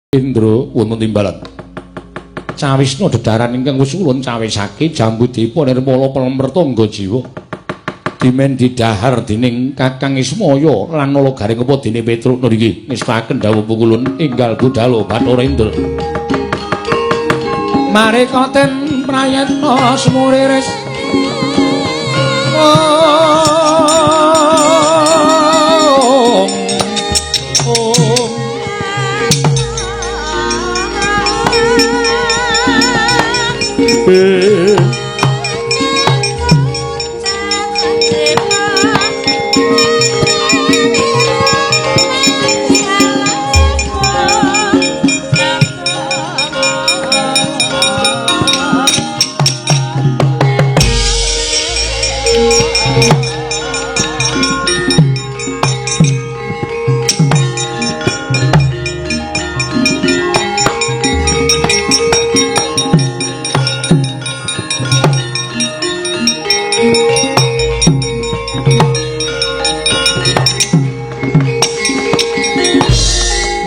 Indra wonten timbalan. Cawisna dedaran ingkang wis ulun cawisake Jambudipa nirmala pelem mertangga jiwa. Dimen didhahar dening Kakang Ismaya lan Nala Garing apa dene Petruk nriki ngestakaken dawuh pukulun enggal budhalo Bathara Indra. Mareka ten prayetna semuriris.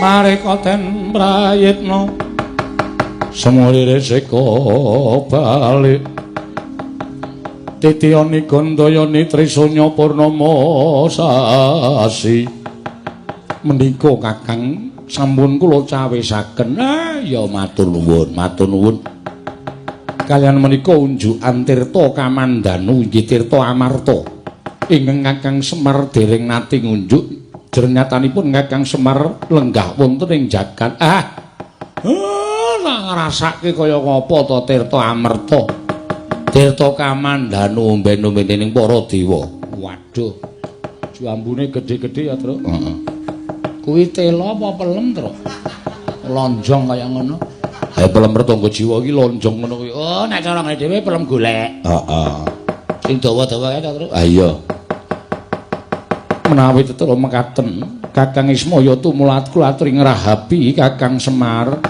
Mareka ten prayitna semulire seka balik titiyani gandayani trisanya purnama sasi menika Kakang sampun kula cawisaken. Ya matur nuwun, matur nuwun. Kaliyan menika unjukan tirta kamandanu inggih tirta amarta ingkang Kakang Semar dereng nate ngunjuk. Jernyatanipun Kakang Semar lenggah wonten ing jagat. Tak ngrasake kaya ngapa to tirta amerta. Tirta kamandanu omben-ombene ning para dewa. Waduh. Jambune gedhe-gedhe ya, Truk. Heeh. Kuwi tela apa pelem, Truk? Lonjong kaya ngono. Ha pelem mertangga jiwa iki lonjong ngono kuwi. Oh, nek cara ngene dhewe pelem golek. Heeh. Sing dawa-dawa kae to, Truk? Ha iya. Menawi tetela mekaten Kakang Ismaya tumulat kula aturi ngrahapi Kakang Semar.